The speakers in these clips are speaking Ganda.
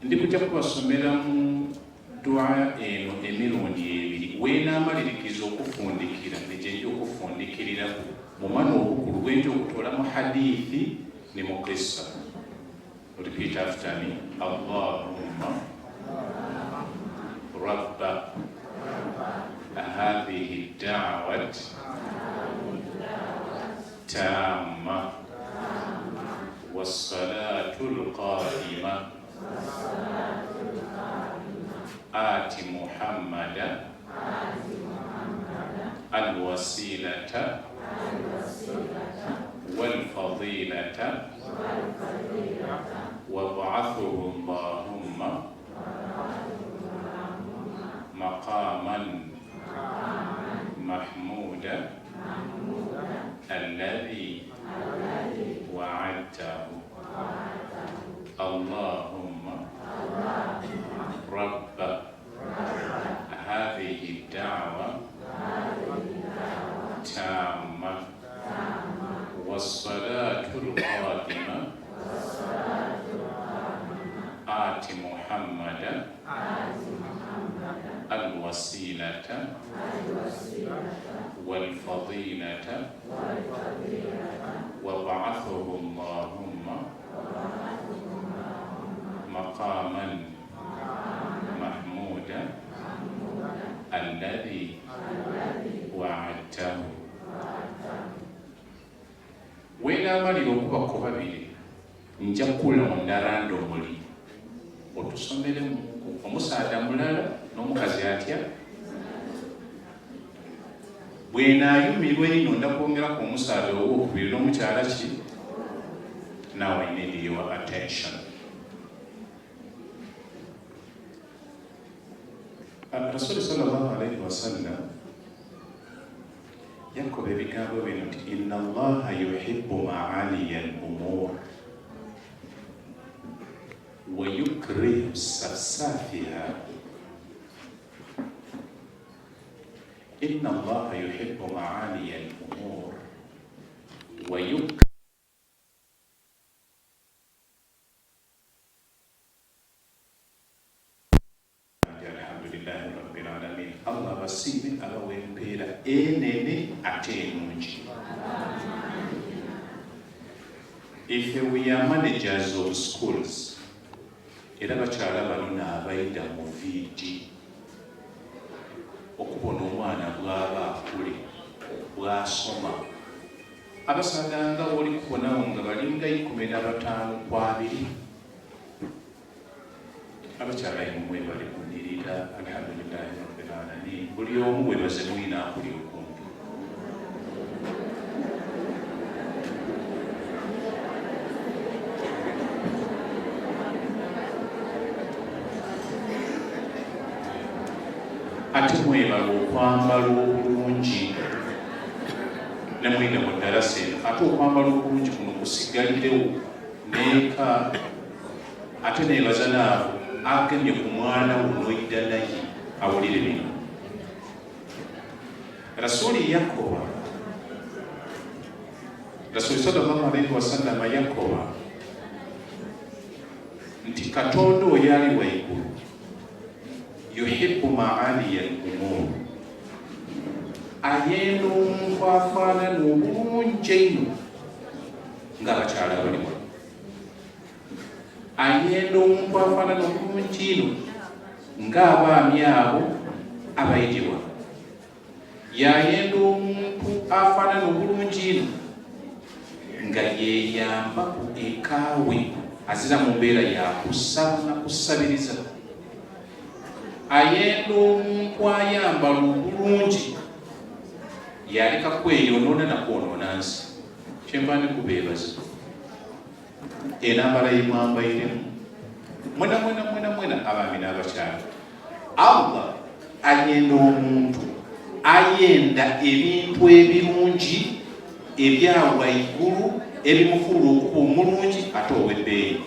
Ndi kujja kubasomera mu dua eno emirundi ebiri, weenaamalirikiza okufundikira ne gye nja okufundikiriraku mumana obukulu bwenja okutoola mu hadithi ne mu qissa. Repeat after me. Allahumma rabba hadhihi da'wat tamma wassalatu alqaima ati Muhammada alwasilata walfadilata wab'athuhu Allahumma maqaman mahmuda alladhi wa'adtahu. Allahumma rabba hadhihi da'wa tamma wassalatu alqaima ati Muhammada alwasilata walfadilata wab'athuhu Allahumma maqaman mahmuda alladhi wa'adtahu. Weenaamalira okubako babiri, nja kulonda randomly otusomeremuku omusaadha mulala n'omukazi atya. Bwenaayumirwa einho nda kwongeraku omusaadha owokubiri n'omukyala ki. Now I need your attention. Rasuli sallallahu alaihi wasallam yakoba ebigambo bino nti inna allaha yuhibbu maaliya al-umur wa yukrihu safsafiha. Inna allaha yuhibbu maaliya al-umur wa yukrihu. Alhamdulillahi rabbil alamin. Allah abasiime, abawa empeera enene ate enungi. If we are managers of schools, era bakyala bano naabaida mu VD okubona omwana bwaba akule bwasoma. Abasaadha nga bwoli kubonawo nga balinga 15 ku 20. Abakyala imwe mwebale kunirira. Alhamdulillahi rabbil alamin. Buli omu webaze mwine akuli okumpi. Ate mwebale okwambala obulungi nemwine mu darasa eno. Ate okwambala obulungi kuno kusigalirewo neeka. Ate nebaza naabo agemye ku mwana wo noida naye awulire bino. Rasuli yakoba, Rasuli sallallahu alaihi wasallama yakoba nti Katonda oyo ali waigulu yuhibbu maaliya al-umur, ayenda omuntu afaanana obulungi einho ng'abakyala abali wano. Ayenda omuntu afaanana obulungi inho ng'abaami abo abaidye wano. Yaayenda omuntu afaanana obulungi inho nga yeeyambaku eka we, azira mu mbeera ya kusaba na kusabiriza. Ayenda omuntu ayambala obulungi yaaleka kweyonoona na kwonoona nsi. Kyenva ndi kubeebaza enambala ye mwambairemu mwena mwena mwena mwena, abaami n'abakyala. Allah ayenda omuntu ayenda ebintu ebirungi ebya waigulu ebimufuula okuba omulungi ate ow'ebbeeyi.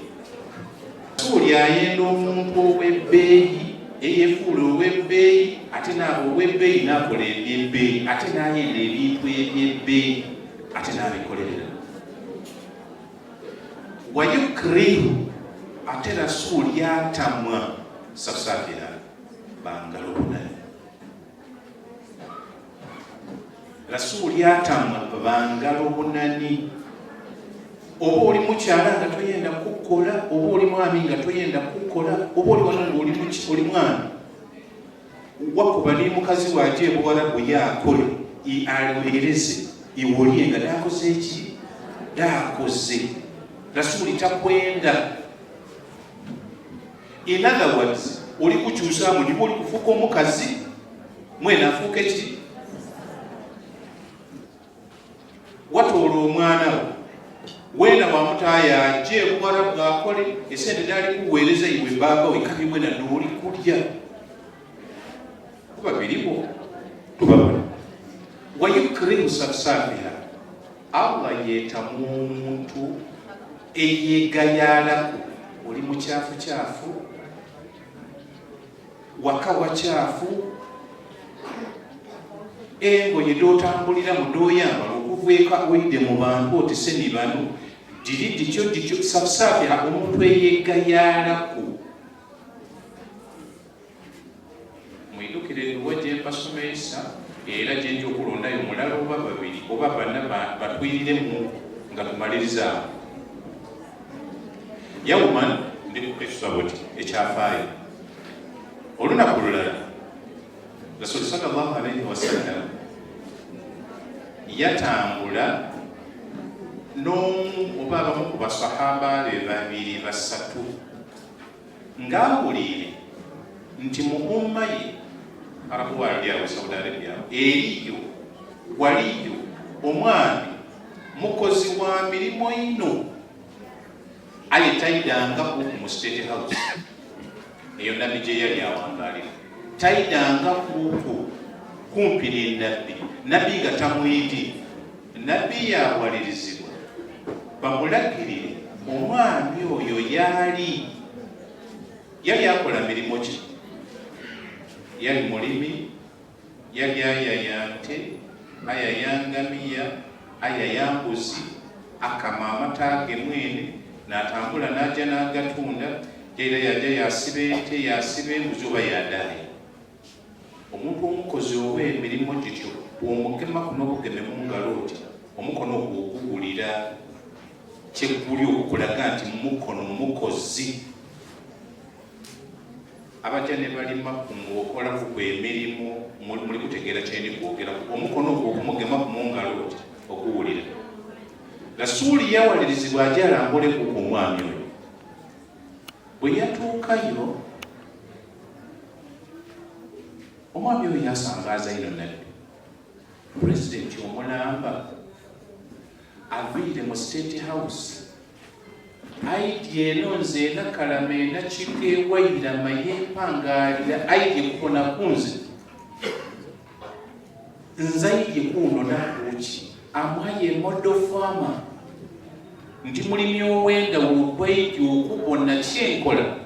Rasuuli ayenda omuntu ow'ebbeeyi eyefuula ow'ebbeeyi ate naaba ow'ebbeeyi n'akola eby'ebbeeyi ate n'ayenda ebintu eby'ebbeeyi ate n'abikolerera. Wayukrihu, Ate Rasuuli yatamwa safsafira bangalo bunani. Rasuuli atamwa bangalo bunani. Oba oli mukyala nga toyenda kukola, oba oli mwami nga toyenda kukola, oba oli wano nga oli mwami wakuba ne mukazi waje ebuwarabu yakole aliweereze iwolye nga dakoze eki dakoze. Rasuuli takwenda. In other words, oli kukyusaamu niba oli kufuuka omukazi mwena afuuka eki watoola omwana we weena wamutaaya aje ebuwarabu akole esente daali kuweereza iwe baaba we kabi mwena nooli kulya kuba biriwo tubabona. Wayukrihu safsafiha, Allah yeetamu omuntu eyeegayaalako. Oli mukyafukyafu, waka wakyafu, engoye dotambuliramu doyambala okuva eka oide mu bantu otise ni bano diri dityo dityo. Safsafiha, omuntu eyeegayaalako. Mwidukire eduwa gye mbasomesa era gye nja okulondayo mulala oba babiri oba bana batwiriremu nga tumalirizaawo. Yawuman ndi kukisaboti ekyafaayo. Olunaku lulala Rasuli sallallahu alaihi wasallam yatambula n'omu oba abamu ku basahaba be babiri basatu ng'awuliire nti mu umma ye Arabu wali awo Saudi Arabia eriyo waliyo omwami mukozi wa mirimu ino aye taidangako mu State House eyo nabbi gye yali awangalira, taidanga kuku kumpi ne nabbi, nabbi nga tamwidi. Nabbi yawalirizibwa bamulagirire omwami oyo yali yali akola mirimu ki. Yali mulimi, yali ayaya nte, ayaya ngamiya, ayaya mbuzi, akama amata ge mwene n'atambula n'ajja n'agatunda. Era yajja yasiba ente, yasiba embuzi oba yadaaya. Omuntu omukozi oba emirimu gityo bw'omugemaku n'obugeme mu ngalo oti omukono ogwo oguwulira kyegguli okukulaga nti mukono mukozi. Abajja ne balimaku ng'okolaku ku emirimu muli kutegeera kyendi kwogeraku. Omukono ogwo okumugemaku mu ngalo oti oguwulira. Rasuuli yawalirizibwa ajja alambuleku ku omwami oyo. Bwe yatuukayo omwami oyo yasangaaza ino nabbi. Pulezidenti omulamba aviire mu State House aidi eno nze enakalama enakika ewairama yempangalira aidye kubona kunze nze aidye kunonakuki amwaye emodofama ndi mulimi ow'endawulo gwaidye okubona kyenkola.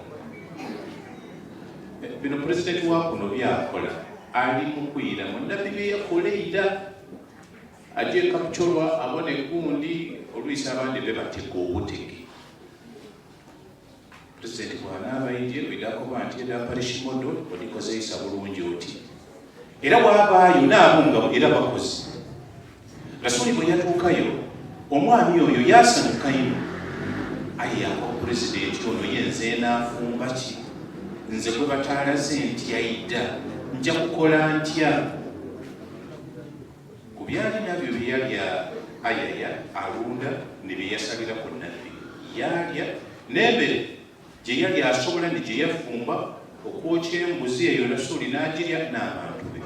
Bino pulezidenti wa kuno byakola ali mu kwiramu nabbi bye yakola eira. Ajja ekapucolwa abona egundi olwisa abandi be batega obutege. Pulezidenti bw'anaaba aidye oidakoba nti eda parish model odikozeisa bulungi oti era waabaayo n'abo nga era bakozi. Rasuuli bwe yatuukayo omwami oyo yasanyuka ino aye yakoba pulezidenti ono ye nze naafumba ki nze gwe bataalaze nti aidda nja kukola ntya. Ku byali nabyo bye yali ayaya alunda ne bye yasalira ku nabbi yalya n'emmere gye yali asobola ne gye yafumba okwokya embuzi eyo Rasuuli n'agirya n'abantu be.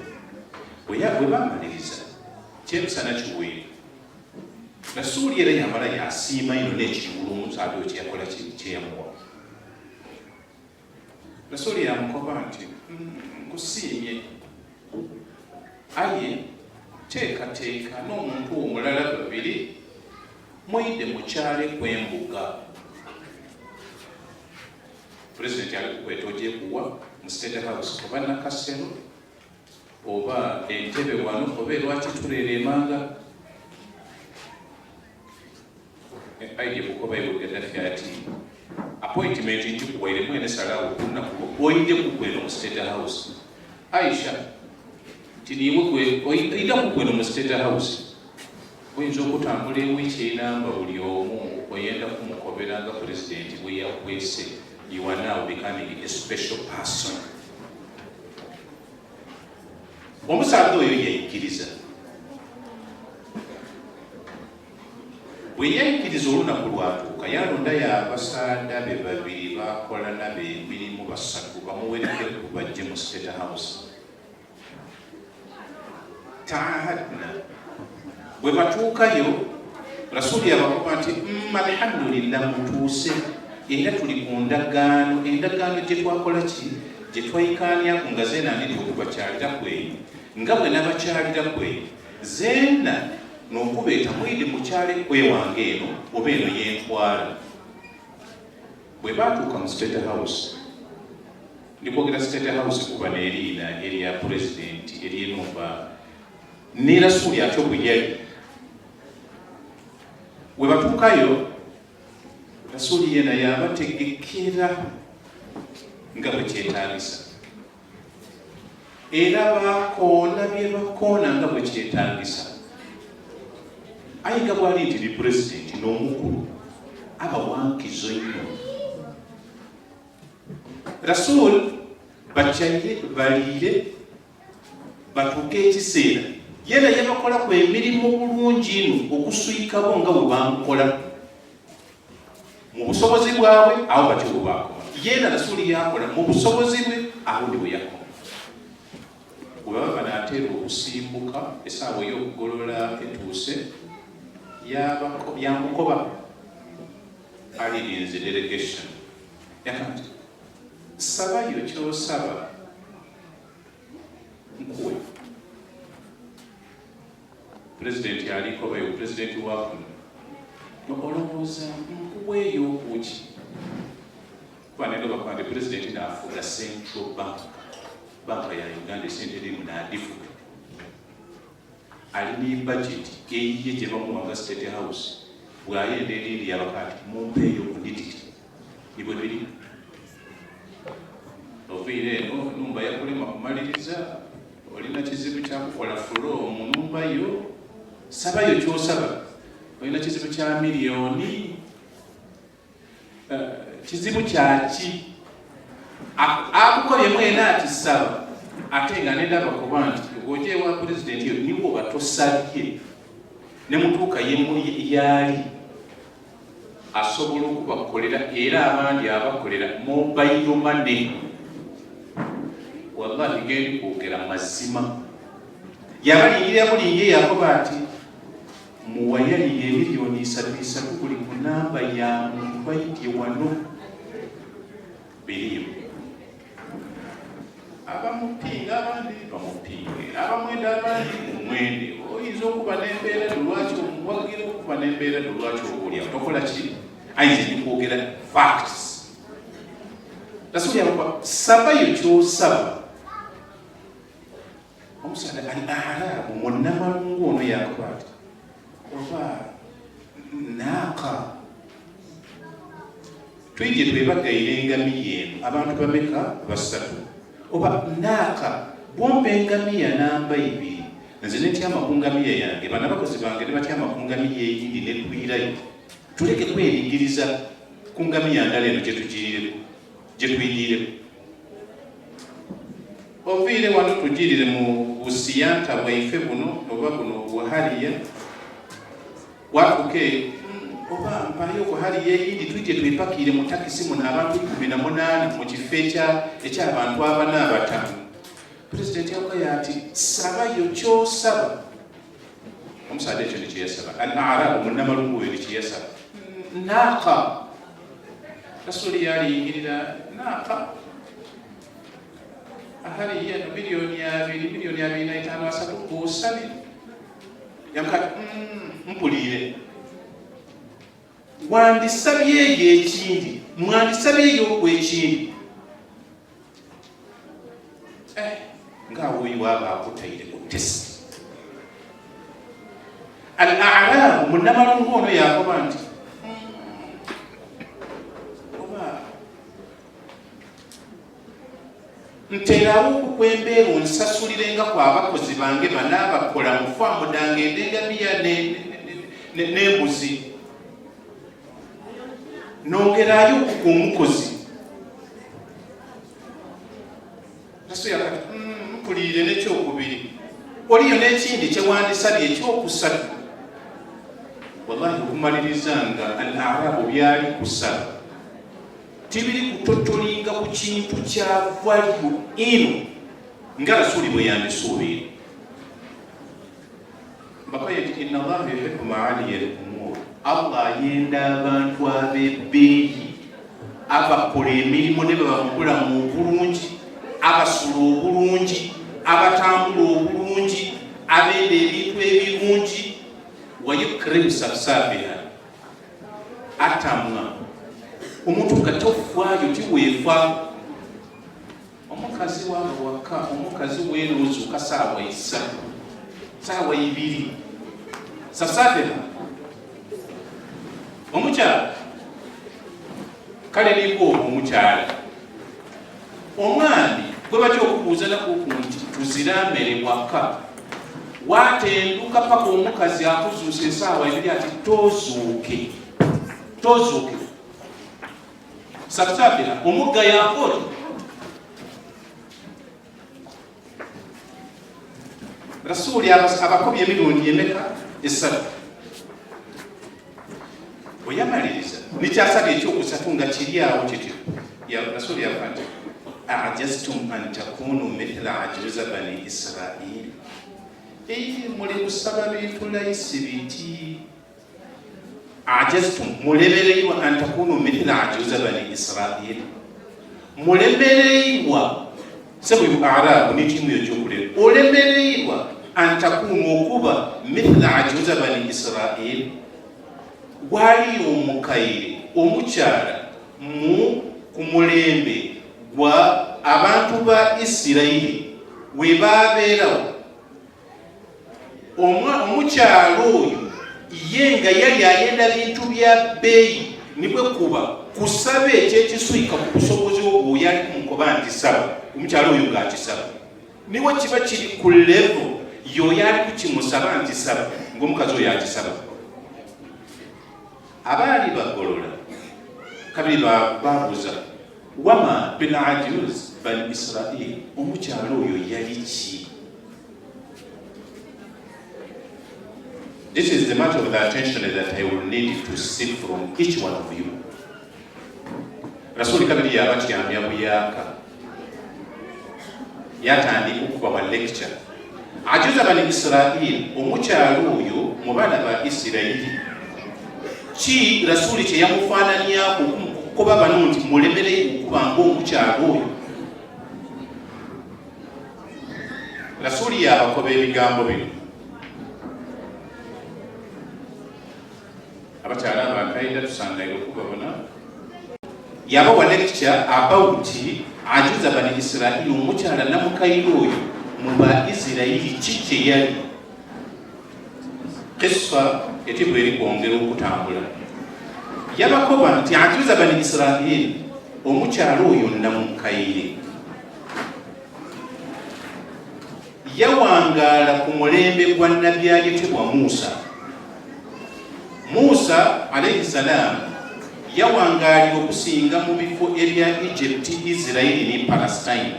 Bwe baamaliriza kyemisana kiweere Rasuuli era yamala yasiima ino n'ekiwulo omusaadha oyo kye yakola kye yamuwa. Rasuuli yamukoba nti nkusiimye aye teekateeka n'omuntu omulala babiri mwide mukyale kwembuga. Pulezidenti ali kukweta oje kuwa mu State House oba Nakasero oba Entebbe wano oba erwaki tuleera emanga. Aidye kukoba iwe Gaddafi ati Appointment njikuwaire mwene salawo olunaku oide kukweno mu State House. Aisha tiniiwe kwe oida kukweno mu State House, oyinza okutambula ewiiki enamba buli omu oyenda kumukobera nga pulezidenti bwe yakwese. You are now becoming a special person. Omusaadha oyo yaikiriza. Bwe yaikiriza olunaku lwatuuka, yalondayo abasaadha be babiri bakola nabo emirimu basatu bamuwerekereku bajje mu State House. Taahadna. Bwe batuukayo, Rasuuli yabakoba nti, Alhamdulillah mutuuse era tuli ku ndagaano, endagaano gye twakola ki? Gye twaikaanyaku nga zeena ndidha okubakyaliraku eyo, nga bwe nabakyaliraku eyo. Zeena n'okubeeta mwidhe mukyaleku ewange eno oba eno ye ntwala. Bwe baatuuka mu State House, ndi kwogera State House kuba n'eriina erya Pulezidenti ery'enhumba ni Rasuuli atyo bwe yali. Bwe batuukayo, Rasuuli yeena yaabategekera nga bwe kyetaagisa. Era baakoona bye bakoona nga bwe kyetaagisa. Aye nga bw'ali nti ni Pulezidenti n'omukulu, aba wa nkizo inho. Rasul bakyaire baliire batuuke ekiseera yeena yabakolaku emirimo bulungi inho okuswikabo nga bwe bamukola. Mu busobozi bwabwe awo batyo bwe baakoma. Yeena Rasuuli yaakola mu busobozi bwe awo ni bwe yakoma. Bwe baba banaatera okusimbuka, esaawa ey'okugolola etuuse, yaamukoba alirinze delegation. Yagamba nti, Sabayo ky'osaba nkuwe. Pulezidenti alikobayo, pulezidenti wa kuno, olowooza nkuweeyo okuki? Kuba nendo bakuba nti pulezidenti naafuga Central Bank, banka ya Uganda, esente erimu naadifuga, ali ni budget eyiye gye bamuwa nga State House, bw'ayenda erindi yabaka ati mumpeeyo ku ndititi ni bwe biri. Oviire eno enumba yakulema kumaliriza, olina kizibu kya kukola fulo mu numba yo, sabayo ky'osaba. Olina kizibu kya miliyoni, kizibu kyaki? Akukobye mwena ati saba, ate nga nenda bakuba nti bw'ojja ewa pulezidenti yo niwo batosabye ne mutuuka yaali asobola okubakolera, era abandi abakolera mobile money. Wallahi gendi kwogera mazima. Yabalingirira bulingi yakoba ati muwayalire emiliyoni isatu isatu buli ku namba ya muntu aidye wano biriyo. Abamupinga abandi bamupinge, abamwenda abandi mumwende. Oyinza okuba n'embeera lwaki omuwagira, okuba n'embeera lwaki oba olyawo tokola ki? Ayinza ndi kwogera facts. Rasuli yabakuba sabayo ky'osaba. Omusaadha ali Arabu munnamalungu ono yakoba ati oba naaka twije twebagaire engamiya eno abantu bameka? Basatu. Oba naaka bwompa engamiya namba ibiri nze netyama ku ngamiya yange, bano abakozi bange ne batyama ku ngamiya eyindi netwirayo, tuleke kwerigiriza ku ngamiya ndala eno gyetugiireku gyetwigiireku. Oviire wano tujiirire mu busiyanta bwaife buno oba buno obuhariya watuuka eyo oba mpayo ku hariya eyindi twije twepakiire mu takisi muno abantu 18 mu kifo eky'abantu abana abataano. Pulezidenti yakoya ati sabayo ky'osaba. Omusaadha ekyo nikye yasaba. Al Arabu munnamalungu oyo nikye yasaba. Naaka Rasuli yalingirira naaka ahali yeno miliyoni 20, miliyoni 25, 30 bw'osabye. Yamukati mpuliire wandisabyeyo ekindi, mwandisabyeyo okwo ekindi. Ng'awo oyo aba akutaire ku test. Al Arabu munnamalungu ono yakoba nti oba Nterawo okukwembeera onsasulirengaku abakozi bange banaabakola mu faamu dange endengamiya n'embuzi. Nongerayo okuku omukozi. Naso yakati mpuliire n'ekyokubiri. Oliyo n'ekindi kyewandisabye ekyokusatu. Wallahi okumaliriza nga al-Arabu byali kusaba tibiri kutotolinga ku kintu kya value ino nga Rasuli bwe yandisuubiire. Mbakoye nti inna Allaha yuhibbu maaliya al-umur, Allah ayenda abantu ab'ebbeeyi abakola emirimu ne baba mu bulamu obulungi, abasula obulungi, abatambula obulungi, abenda ebintu ebirungi. Wa yukrimu safsafiha, atamwa omuntu nga tofaayo tiweefa. Omukazi waba waka, omukazi weerozuuka saawa 3, saawa 2, safsafiha omukyala. Kale nibwo omukyala omwami gwe batya okubuuza nakuku nti tuziramere waka, watenduka paka omukazi akuzuusa esaawa 2 ati tozuuke, tozuuke. Safsafira omugga yakoti Rasuuli abakobye emirundi emeka? 3. Bwe yamaliriza nikyasabye ekyokusatu nga kiri awo kityo, Rasuuli yafa nti ajaztum an takunu mithla ajuza bani Israil, muli kusaba bintu layisi biti. Ajaztum, mulemereirwa, an takunu mithla ajuza bani Israil, mulemereirwa sebu Arabu ni timu yochokulera, olemereirwa an takunu okuba mithla ajuza bani Israil. Wali omukaire omukyala mu ku mulembe gwa abantu ba Isirairi we babeerawo, omukyala oyo ye nga yali ayenda bintu bya bbeeyi, nibwe kuba kusaba ekyekiswika ku busobozi obwo yali kumukoba nti saba, omukyala oyo ng'akisaba. Niwe kiba kiri ku level yoyo ali kukimusaba nti saba, ng'omukazi oyo akisaba. Abaali bagolola kabiri babuuza wama bil ajuz bani Israil, omukyala oyo yali ki? This is the matter of the attention that I will need to seek from each one of you. Rasuli kabiri yabatyamya buyaka yatandika okubawa lecture. Ajuza bani Israil, omukyala oyo mu baana ba Isirayiri, ki Rasuli kye yamufaananyako okukoba bano nti mulemere okuba ng'omukyala oyo? Rasuli yabakoba ebigambo bino. Abakyala abakaida tusangaire okubabona. Yabawa lecture about ajuza bani Israili, omukyala namukaire oyo mu ba Isirayiri ki kye yali. Kissa etibwa eri kwongera okutambula. Yabakoba nti ajuza bani Israili, omukyala oyo namukaire yawangaala ku mulembe gwa nabbi ayitibwa Musa. Musa alayhi salam yawangaalira okusinga mu bifo ebya Egypt, Israeli ne Palestine.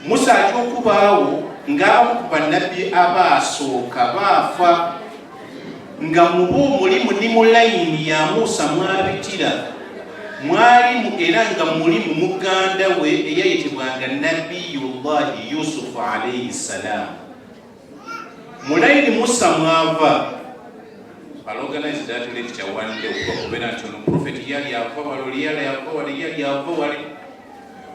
Musa ajja okubaawo ng'abamu ku bannabbi abaasooka baafa, nga mubo omulimu ni mu layini ya Musa mwabitira mwalimu era nga mulimu muganda we eyayitibwanga Nabiyullahi Yusufu alayhi salam. Mu layini Musa mwava. I'll organize that lecture one day okuba nti ono prophet yali ava wali, oli yali ava wali, yali ava wali.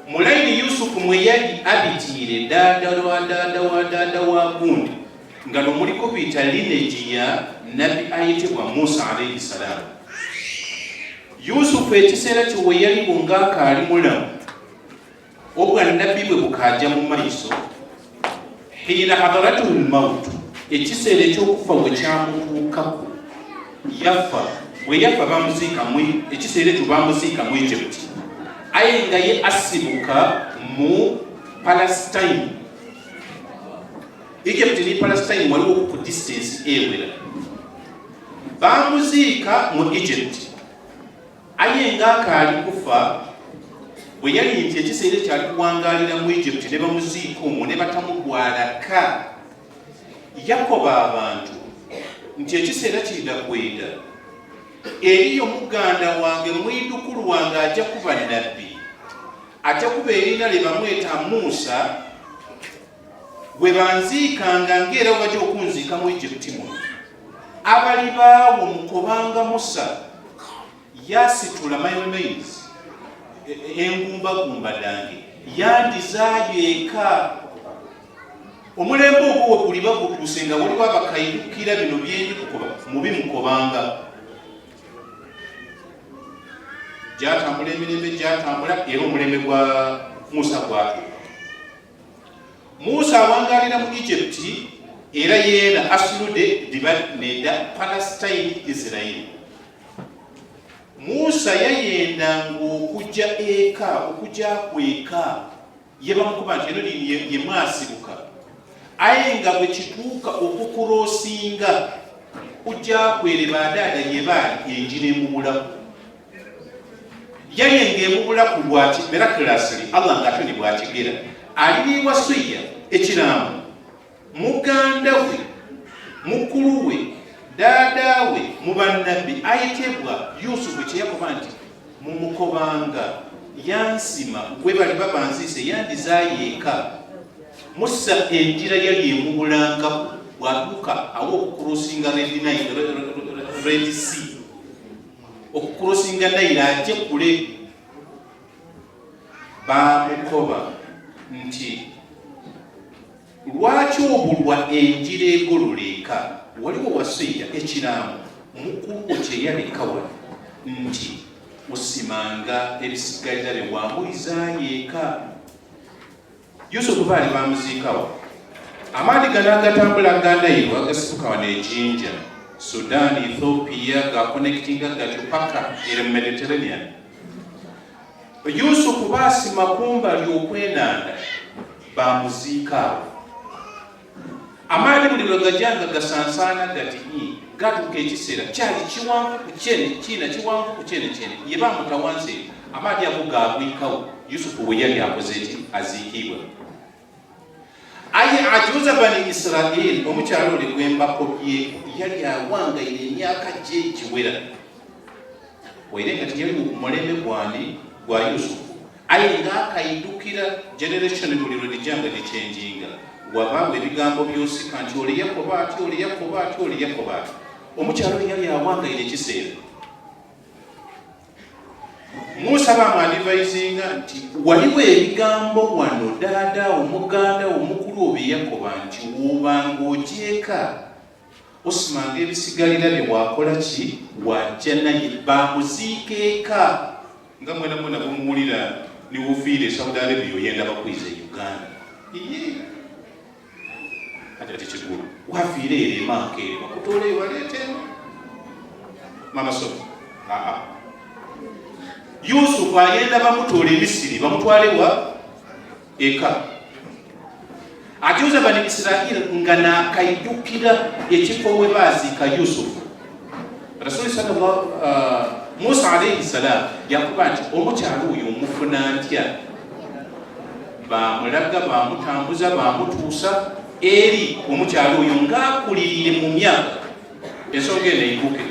Mu layini Yusufu mwe yali abitiire daada wa daada wa daada wa gundi, nga nomuliko biyita lineage ya nabbi ayitibwa Musa alayhi salam. Yusufu ekiseera kye we yaliwo ng'akaali mulamu, obwa nabbi bwe bukaaja mu maiso. Hiina hadaratuhu lmautu, ekiseera ekyokufa we kyamutuukaku yafa. Bwe yafa bamuziika, ekiseera ekyo bamuziika mu Egypt. Aye nga ye asibuka mu Palestine. Egypt ni Palestine waliwo ku distance ewera. Bamuziika mu Egypt. Aye ng'akaali kufa, bwe yali nti ekiseera ekyo ali kuwangaalira mu Egypt ne bamuziika omwo ne batamutwalaka, yakoba abantu nti ekiseera kiida kwida eriyo muganda wange mwidukulu wange ajja kuba nabbi, ajja kuba erina lye bamweta Musa, bwe banziikanga ng'era bwe bajja okunziika mu Egypt muno, abali baawo mukobanga Musa yasitula my remains, engumbagumba dange yandizaayo eka. Omulembe ogwo we guliba gutuuse nga waliwo abakaidukira bino byendi kukoba mubi mukobanga. Gyatambula emirembe gyatambula era omulembe gwa Musa gwatuuka. Musa awangalira mu Egypt era yeena asulude diba neda Palestine Israel. Musa yayendanga okujja eka, okujja kweka ye bamukuba nti eno ye mwasibuka, aye nga bwe kituuka okukurosinga kujja kwere badaada ye baali enjira emubulaku, yali ng'emubulaku lwaki miraculously Allah ng'ate ni bwakigera aliriibwa suya ekiraamo muganda we mukulu we daada we mu bannabbi ayitibwa Yusufu kye yakoba nti mumukobanga yansima gwe bali babanziise yandizaayo eka. Musa enjira yali emubulangaku bw'atuuka awo okukurosinga Red Sea, okukurosinga Nile ajje kule, baamukoba nti lwaki obulwa enjira egolola eka? Waliwo wasiya ekiraamo mukulu wo kye yaleka wano nti osimanga ebisigalira bye wamuyizaayo eka. Yusufu baali bamuziikawo. Amaani gano agatambula ga Nile agasibuka wano e Jinja, Sudan, Ethiopia, gakonectinga gatyo paka ere mu Mediterranean. Yusufu baasima kumbali okwenanda bamuziika awo. Amaani buli lwe gajanga gasansaana gati gatuuka ekiseera kyali kiwanvu ku kyene kiina kiwanvu ku kyene kyene ye bamutawanze amaani ago gaabwikawo. Yusufu we yali akoze eki aziikibwa. Aye ajuza bani Israeli omukyalo oli gwembakobye yali awangaire emyaka gye giwera, waire nga teyali mu mulembe gwani gwa Yusufu, aye ng'akaidukira generation buli lwe lijanga likyenjinga wabaawo ebigambo byosika nti ole yakoba ati, ole yakoba ati, ole yakoba ati. Omukyalo oli yali awangaire ekiseera. Musa bamwadivayizinga nti waliwo ebigambo wano daada wo muganda wo mukulu wo bye yakoba nti w'obanga ogyeka osimanga ebisigalira bye wakola ki wajja naye bamuziika eka. Nga mwena mwena bumuwulira niwofiire Saudi Arabia oyenda bakwiza e Uganda. Iye ati ati kigulu wafiire ere emaaka ere bakutoole baleete mama Sofi. Aa Yusufu ayenda bamutoola e Misiri bamutwale wa eka. Ajuza bani Israeli nga nakaidukira ekifo we baziika Yusufu. Rasuli sallallahu Musa alayhi salam yakuba nti omukyalo oyo omufuna ntya? Bamulaga bamutambuza bamutuusa eri omukyalo oyo ng'akuliriire mu myaka. Ensonga eno eyiguke.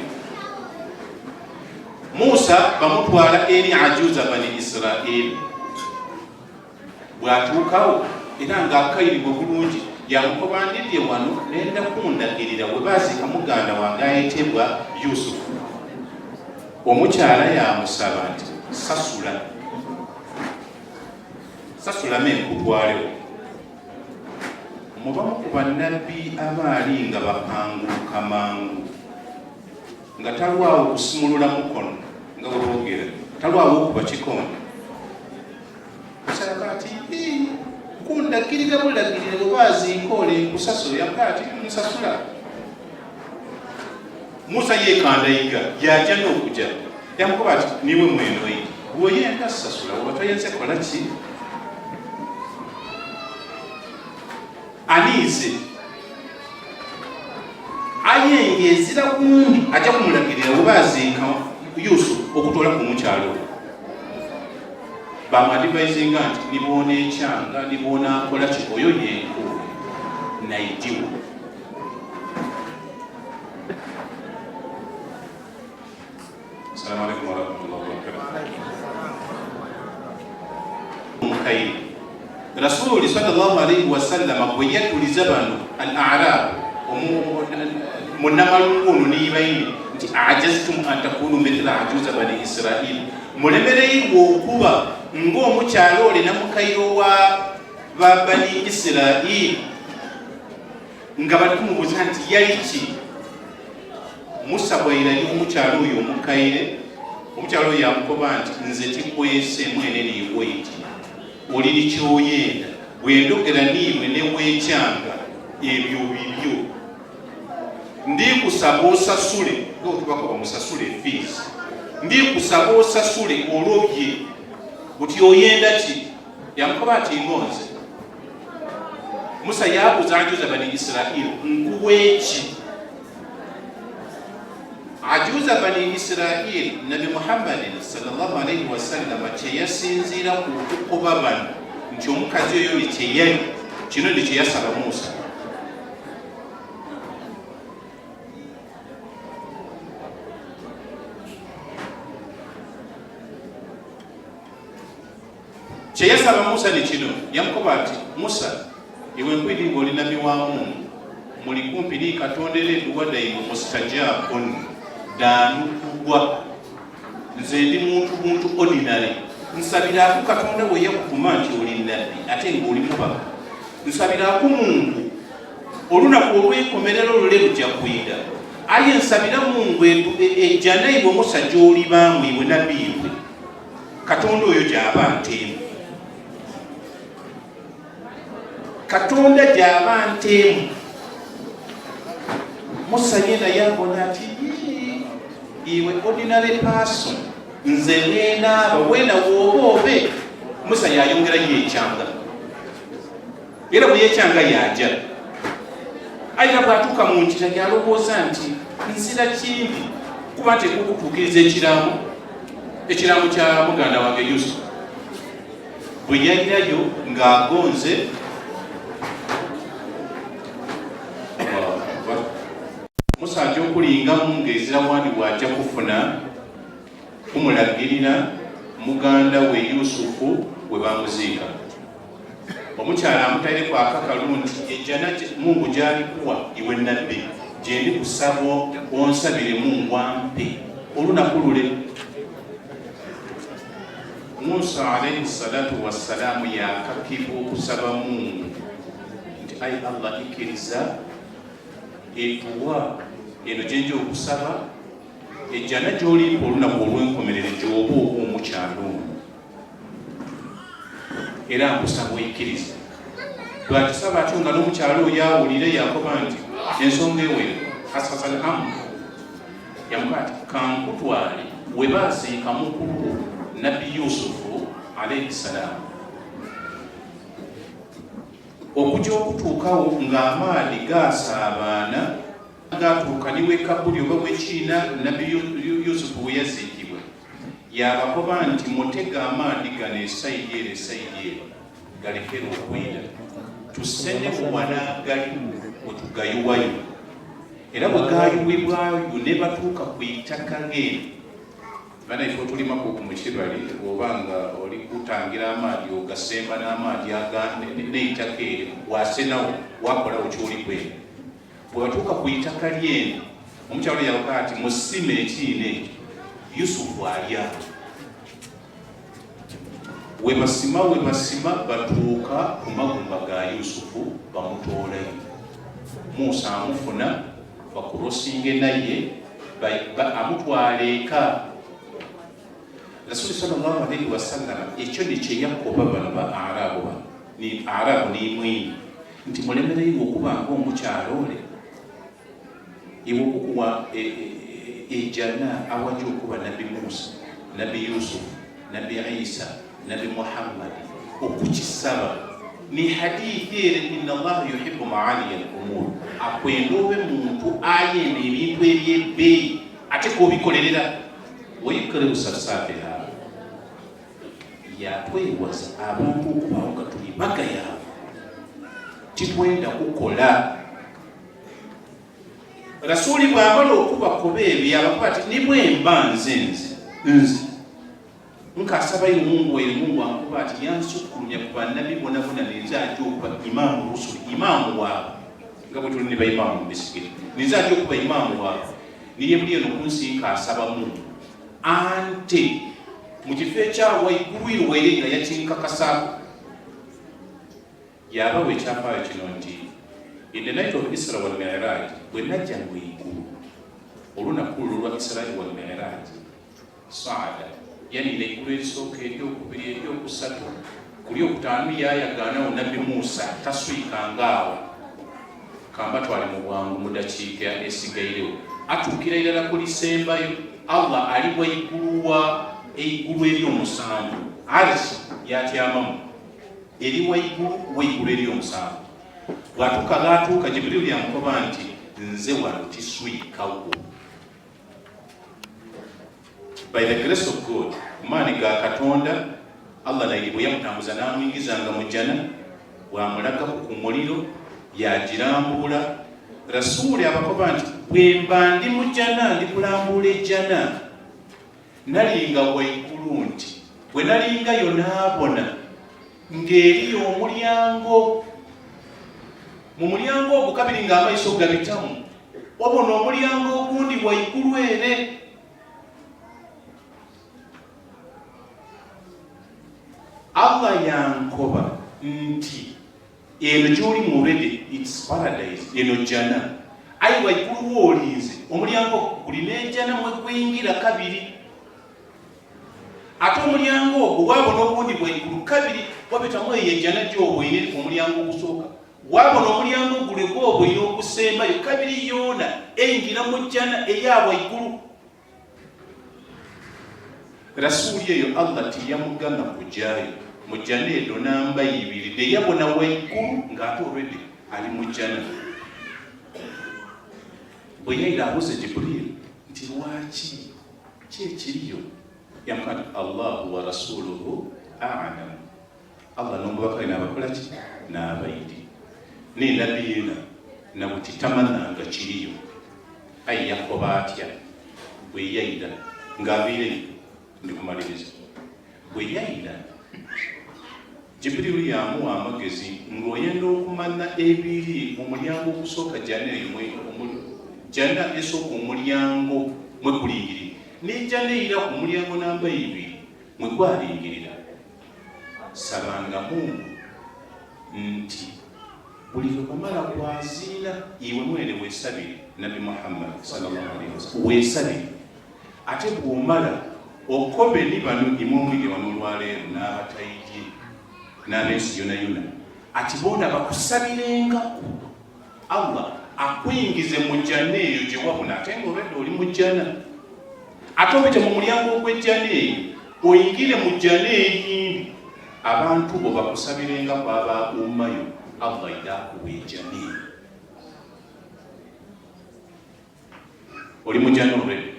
Musa bamutwala eri ajuza bani Israeli. Bw'atuukawo era ng'akayiribwa bulungi yamukoba ndidye wano nenda kundagirira we baziika muganda wange ayetebwa Yusufu. Omukyala yamusaba nti sasula sasulamu enkutwalewo. Mubamu ku bannabbi abaali nga bapanguluka mangu nga talwawo kusimulula mukono nga bwe boogera talwawo okuba kikonde. Musa ati kundagirira bulagirire bwe baziika ole nkusasula. Yamugaa ati nsasula. Musa yeekandayiga yajja n'okujja yamukuba ati niwe mwenoyi. Bw'oyenda sasula, oba toyenze kola ki? Aniize aye ng'ezira gundi ajja kumulagirira we baziika Yusufu okutoola ku mukyalo we. Bamuadivisinga nti nibwoneekyanga nibwonakola ki oyo yenkuume naidiwo. Assalamu alaikum warahmatullahi wabarakatuh. Omukaire Rasuli sallallahu alaihi wasallama bwe yatuliza bano al arab munnamalungu ono niibaine nti ajaztum an takunu mithla ajuza bani Israil, mulemereirwe okuba ng'omukyalo ole namukaire owa ba bani Israil, nga bali kumubuuza nti yali ki? Musa bw'airayo omukyalo oyo omukaire, omukyalo oyo yamukoba nti nze tikwese mwene niiwoiti oli ni kyoyenda, bwendogera niiwe neweekyanga ebyo bibyo. Ndikusaba osasule nga otubakoba musasule fees, ndikusaba osasule olobye buti oyenda ki? Yamukoba ati ngonze. Musa yabuuza ajuza bani Israil, nkuweeki? Ajuza bani Israil, Nabi Muhammadin sallallahu alaihi wasallama kyeyasinziira ku kukoba bano nti omukazi oyo ni kyeyali kino ni kyeyasaba Musa. Kyeyasaba Musa ni kino, yamukoba ati, Musa, iwe nkwidhi ng'oli nabbi wa Mungu, muli kumpi ni Katonda era edduwa dhaimwe mustajabun, dhaanukubwa. Nze ndi muntu buntu ordinary, nsabiraaku Katonda bwe yakutuma nti oli nabbi ate ng'oli mubaka, nsabiraaku Mungu olunaku olw'enkomerero lule luja kwidha, aye nsabira Mungu ejana iwe Musa gy'olibaamu iwe nabbi iwe. Katonda oyo gy'aba nteemu, Katonda gy'aba nteemu. Musa yena yabona ati iwe ordinary person nze neenaaba weena wooba obe. Musa yayongera yeekyanga, era bwe yeekyanga yaja, aye bw'atuuka mu ngira yalowooza nti nzira kimbi kuba nteekwa okutuukiriza ekiraamo ekiraamo kya muganda wange Yusufu. Bwe yayirayo ng'agonze Musa aja okulingamu ng'ezira wandi bw'ajja kufuna kumulagirira muganda we Yusufu we bamuziika. Omukyala amutaireku akakalu nti ejjana Mungu gy'alikuwa iwe nabbi gye ndi kusaba onsabire Mungu ampe olunaku lule. Musa alaihi salatu wassalaamu yakakibwa okusaba Mungu nti ayi Allah ikkiriza edduwa eno gyenja okusaba ejjana gy'olimpa olunaku olw'enkomerero gy'oba oba omukyalo ono, era nkusaba oikirize. Bwakisaba atyo nga n'omukyalo oyo awulire, yakoba nti ensonga ewere hasasal amu yamukoba ati kankutwale we baziika mukulu wo Nabbi Yusufu alaihi salaamu. Okuja okutuukawo ng'amaadhi gaasaabaana gaatuuka ni w'ekaburi oba w'ekiina Nabbi Yusufu we yaziikibwa. Yaabakoba nti, Mutege amaadhi gano esaidi ere esaidi ere, galekere okwira. Tusenegho wano aghali bwe tugayuwayo. Era bwe gaayuwibwayo ne batuuka ku itaka gheene. Banaife otulimaku ku mu kibali, bw'oba nga oli kutangira amaadhi ogasemba n'amaadhi n'eitaka eryo, waasenagho waakolagho ky'oli kwenda. Bwe batuuka ku itaka lyene, omukyalo yabakoba ati, Musime ekiina ekyo, Yusufu ali agho. We basima we basima batuuka ku magumba ga Yusufu bamutoolayo. Musa amufuna bakurosinge naye amutwala eka. Rasuli sallallahu alaihi wasallama ekyo ni kye yakoba bano ba Arabu bano ni Arabu ni mwini nti mulemereirwe okuba ng'omukyalo ole iwe okukuwa ejana awaja okuba Nabbi Musa, Nabbi Yusufu, Nabbi Isa, Nabbi Muhammadi okukisaba ni hadithi ere, inna Allaha yuhibbu maaliya al umur, akwenda obe muntu ayenda ebintu ebyebbeeyi ate kobikolerera, wayukrihu safsafiha. Yatwewaza abantu okubaawo nga tuli bagayavu, titwenda kukola. Rasuli bwamala okubakoba ebyo, abakuba ati nibwemba nze nze nze nkasabayo Mungu waire, Mungu ankuba ati yansukkulumya ku bannabi bonabona, ninze ajja okuba imaamu rusuli, imaamu waabwe, nga bwe tuli ne baimaamu mu misigiri, ninze ajja okuba imaamu waabwe. Niye buli eno kunsi nkasaba Mungu ante mu kifo ekya waigulu waire nga yakinkakasaako. Yabawa ekyafaayo kino nti in the night of Isra wal Miraj, bwe najja mu igulu olunaku olwo lwa Isra wal Miraj, saada yanira eggulu erisooka, eryokubiri, eryokusatu, ku lyokutaano yayagaanawo Nabbi Musa taswikangaawo. Kamba twali mu bwangu mu dakiika esigairewo, atuukira irala ku lisembayo. Allah ali waigulu wa eigulu eryomusanvu, arshi yatyamamu eri waigulu waigulu eryomusanvu. Bwatuuka gatuuka, Jibrilu yamukoba nti nze wano tiswikawo. By the grace of God, kumaani ga Katonda, Allah naye bwe yamutambuza n'amuyingizanga mu jjana, bw'amulagaku ku muliro yagirambuula. Rasuuli abakoba nti bwe mba ndi mu jjana ndi kulambuula ejjana, nalinga waigulu nti bwe nalingayo naabona ng'eriyo omulyango, mu mulyango ogwo kabiri ng'amaiso gabitamu, wabona omulyango ogundi waigulu ere. Allah yankoba nti eno gyoli mu already it's paradise, eno jjana, ayi waigulu woolinze omulyango gulina ejjana mwe gwingira kabiri, ate omulyango ogwo wabona ogundi waigulu kabiri wabitamu eyo ejjana gy'obwoine eri ku mulyango ogusooka, wabona omulyango gule gw'obwoine ogusembayo kabiri, yoona eyingira mu jjana eya waigulu. Rasuuli eyo Allah tiyamugana kujayo mu jjana edo namba ibiri deyabona waigulu ng'ate already ali mu jjana. Bwe yaira abuuze Jibriil nti lwaki ki ekiriyo, yamukaa nti Allahu wa rasuluhu alam, Allah n'omubaka we n'abakola ki n'abaidi ne nabbi yena nabuti tamananga kiriyo. Ayi yakoba atya bwe yaira ng'aviireyo, ndikumaliriza. Bwe yaira Jibrilu yamuwa amagezi ng'oyenda okumanya ebiri mu mulyango ogusooka jjana eyo, jjana esooka omulyango mwe gulingirira, n'ejjana eyira ku mulyango namba ibiri mwe gwalingirira. Sabanga Mungu nti buli lwe bamala kwaziina iwe mwene weesabire Nabbi Muhammad sallallahu alaihi wasallam weesabire, ate bw'omala okobe ni bano imwe omwidye wano olwaleero n'abataidye n'abensi yona yona, ati boona bakusabirengaku Allah akuyingize mu jjana eyo gye wabona, ate ng'olwedde oli mu jjana, ate obite mu mulyango ogw'ejjana eyo oyingire mu jjana eyindi, abantu bo bakusabirengaku aba ummayo, Allah ida akuwa ejjana eyo. Oli mu jjana olwedde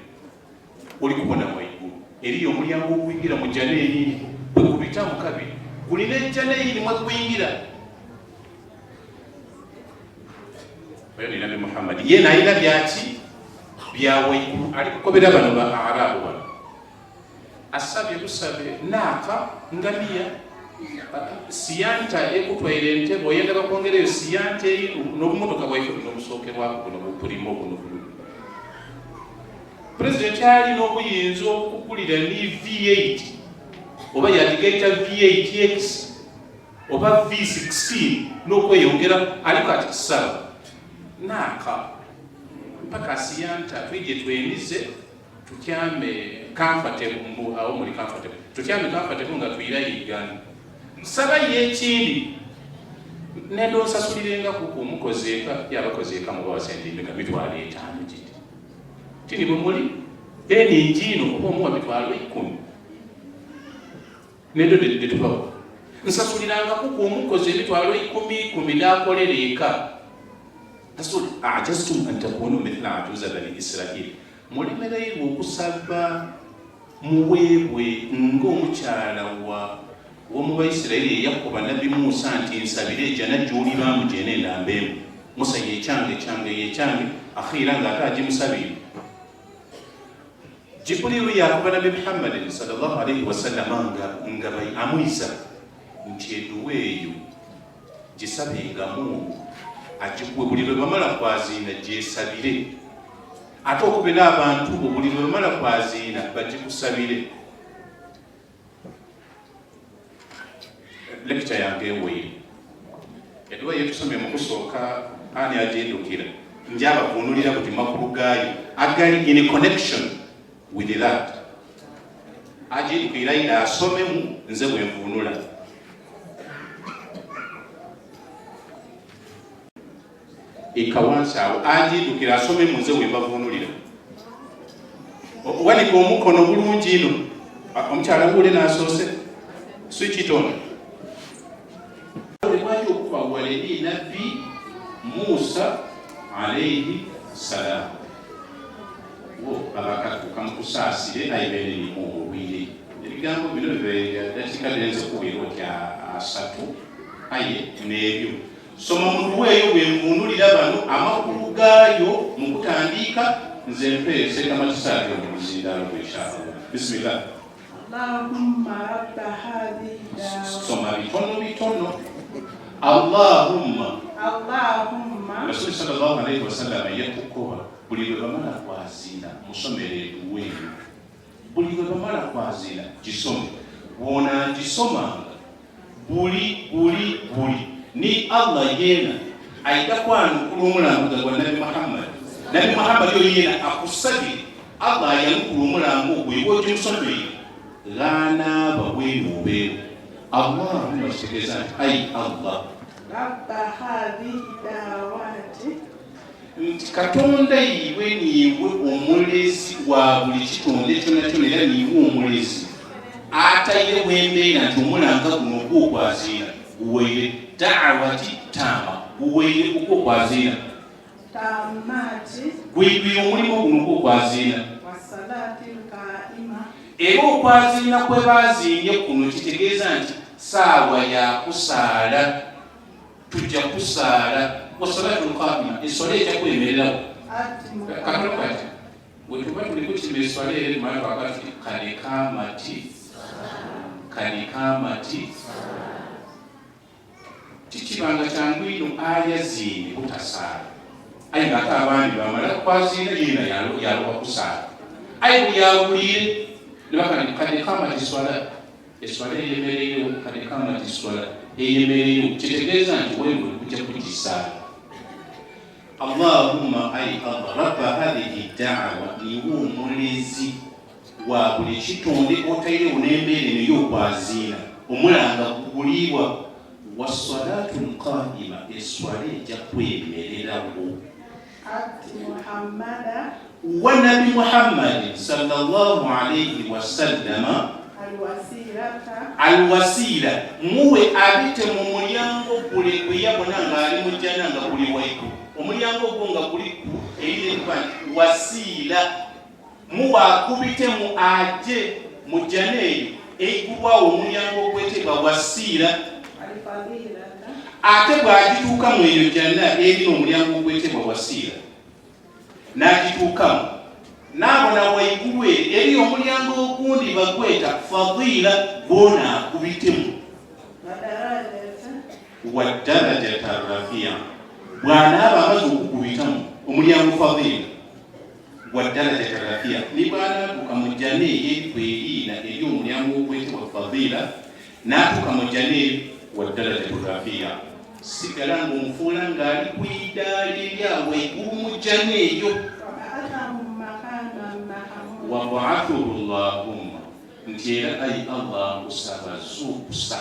oli kubona waigulu eriyo omulyango oguyingira mu jjana eyindi, bwe gubitamu kabiri gulina ejjana eyindi mwe guyingira. Oyo ni Nabbi Muhammad ye nayina byaki bya waigulu ali kukobera bano ba Arabu bano, asabye busabe naaka ngamiya siyanta ekutwaire entebe oyenda bakwongereyo siyanta eyi n'obumotoka bwaife buno obusookerwako buno bupulimo buno buno. Pulezidenti alina obuyinza okukugulira ni V8 oba yagigaita V8X oba V16 n'okweyongera, aliko ati kisaba naaka mpaka siyanta twije twemize tutyame comfortable, mbu awo muli comfortable, tutyame comfortable nga twirayiggana. Nsaba ye ekindi nendo nsasulire kuku omukozi eka yabakozi eka mubawa sente emeka, 50,000 giti tini bwe muli eni njiino oba omuwa 100,000. Nedo detubawo nsasulirangako ku omukozi emitwalo ikumi ikumi n'akolera eka. Ajaztum an takunu mithla ajuza bani Israil, mulemereirwe okusaba muweebwe ng'omukyala wa w'omu Baisirairi eyakuba Nabbi Musa nti nsabire ejjana gy'olibaamu gyenenda mbeemu. Musa yekyange kyange yekyange akhiira ng'ate agimusabire. Jibuliru yakuba Nabbi Muhammadin sallallahu alaihi wasallama nga amuyisa nti eduwa eyo gisabenga Mungu agikuwe buli lwe bamala kwaziina gyesabire, ate okube n'abantu bo buli lwe bamala kwaziina bagikusabire. Lecture yange eweire eduwa yetusomye mu kusooka ani agyedukira njabavuunulira buti makulu gaayo agali in connection with that agyedukira ira asomemu nze bwenvuunula. Ekawansi awo agyedukira asomemu nze bwembavuunulira. Wanika omukono bulungi ino omukyala wuule n'asoose switch it on. Bwali okuva wala eri Nabbi Musa alayhi salam. Wo abakatuuka mu kusaasire ayi beene nimu obwire. Ebigambo bino bibe dakika birenze kuwera otya asatu aye n'ebyo. Soma muduwa eyo bwe nvuunulira bano amakulu gaayo mu kutandiika nze mpe sekamatisaati mu luzindaalo bw'ekyalo. Bismillah. Allahumma rabba hadhihi da'wa. Soma bitono bitono. Allahumma. Allahumma. Rasuli sallallahu alaihi wasallam yatukoba buli lwe bamala kwaziina musomere eduwa eyo. Buli lwe bamala kwaziina gisome. Bw'onaagisomanga buli buli buli ni Allah yeena aida kwanukula omulambo gwa Nabbi Muhammad. Nabbi Muhammad oyo yeena akusabire Allah ayanukula omulambo ogwo iwe ogimusomere ghanaaba bwenu obeewo. Allahumma kitegeeza nti ai Allah rabba hadhihi da'wati, nti Katonda iwe niiwe omulezi wa buli kitonde kyonna kyonna era niiwe omulezi ataire wembeera nti omulanga guno ogw'okwaziina guweire da'wati taama guweire ogw'okwaziina tammati, gwibwire omulimu guno ogw'okwaziina wassalati alqa'ima, era okwaziina kwe baaziinye kuno kitegeeza nti saawa ya kusaala, tujja kusaala. Wassalatu alqa'ima eswala ejja kwemererawo. Ati katono kati bwe tuba tuli kukima eswala eri tumala twakati kanikamati kanikamati kikibanga kyangu ino aya ziine butasaala aye ng'ate abandi bamala kwaziina yeena yaloba kusaala aye buli awulire ne kanikamati swala eswala eyemererewo kanikamati swala eyemererewo kitegeeza nti wewe kujja kugisaala. Allahumma ay Allah rabba hadhihi da'wa niwe omulezi wa buli kitonde otairewo n'embeera eno y'okwaziina omulanga guliibwa wassalatu alqa'ima eswala ejja kwemererawo. Ati Muhammada wa Nabi Muhammad sallallahu alayhi wasallama alwasilata alwasila muwe abite mu mulyango gule gwe yabona ng'ali mu jjana nga guli waigulu omulyango ogwo nga guli ku eriyekuba nti wasiila muwe akubitemu aje mu jjana eyo eigulwawo omulyango ogwetebwa wasiila alfadilata ate bw'agituukamu eyo jjana erina omulyango ogwetebwa wasiila n'agituukamu n'abona waigulu eri eri omulyango ogundi bagweta fadila gwona akubitemu wadarajata wa darajata rafia bw'anaaba amaze okugubitamu omulyango fadila wa darajata rafia ni bw'anaatuuka mu jjana eyo eriku eriina eri omulyango ogwetebwa fadila n'atuuka mu jjana eyo wa darajatu rafia sigala ng'omufuula ng'ali ku idaala erya waigulu mu jjana eyo. Wab'athahum maqaman mahmuda wabaathuhu llahumma nti era ayi Allah nkusaba zuukusa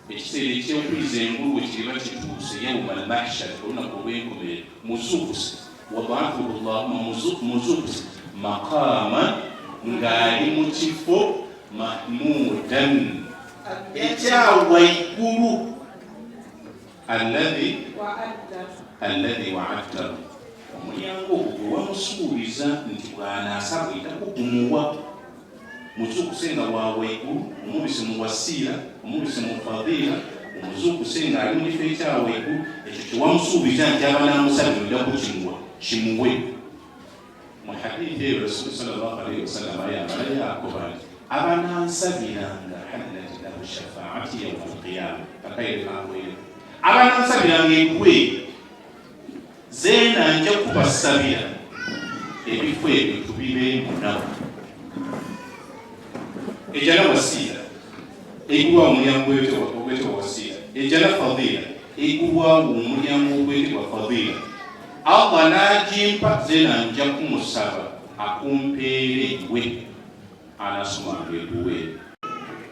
ekiseera ekyokwiza engulu bwe kiriba kituuse yauma almahshar olunaku olw'enkomerero muzuukuse wabaathuhu llahumma muzuukuse maqaama ng'ali mu kifo. Mahmudan, ekyawaigulu, alladhi alladhi waadtahu, omulyango ogwo gwe wamusuubiza nti bw'anaasaba oita kugumuwa. Muzuukuse nga wawaigulu, omubise mu wasiira, omubise mu fadiila, omuzuukuse nga ali mu kifo ekyawaigulu ekyo kyewamusuubiza nti aba namusabira ojja kukimuwa, kimuwe. Mu hadithi eyo Rasuli sallallahu alaihi wasallam ayamala yakoba nti abanansabiranga hallat lahu shafaati yauma alqiyama, kakaire kangwere, abanansabiranga eggwe zeena nja kubasabira ebifo ebyo tubibe munaku. Ejjana wasiira, eigulwawo omulyango ogwetebwa wasiira. Ejjana fadiila, eigulwawo omulyango ogwetebwa fadiila. Allah n'agimpa, zeena nja kumusaba akumpeere gwe anasomanga eduwa.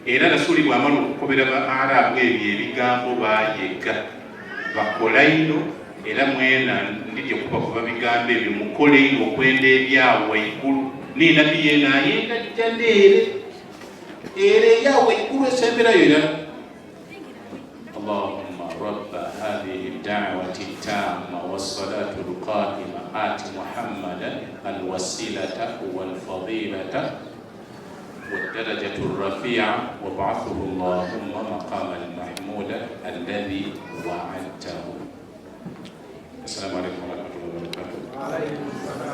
Era Rasuli bw'amala okukobera ba Arabu ebyo ebigambo, bayega bakola ino. Era mwena ndije kubakuba bigambo ebyo, mukole ino okwenda ebyawaigulu. Ninabi yena ayenda jjana ere ere eyawaigulu esemberayo irala. Allahumma rabba hadhihi da'wati tamma wassalatu alqaima ati Muhammadan alwasilata walfadilata والدرجة الرفيعة وابعثه اللهم مقاما محمودا الذي وعدته. السلام عليكم ورحمة الله وبركاته.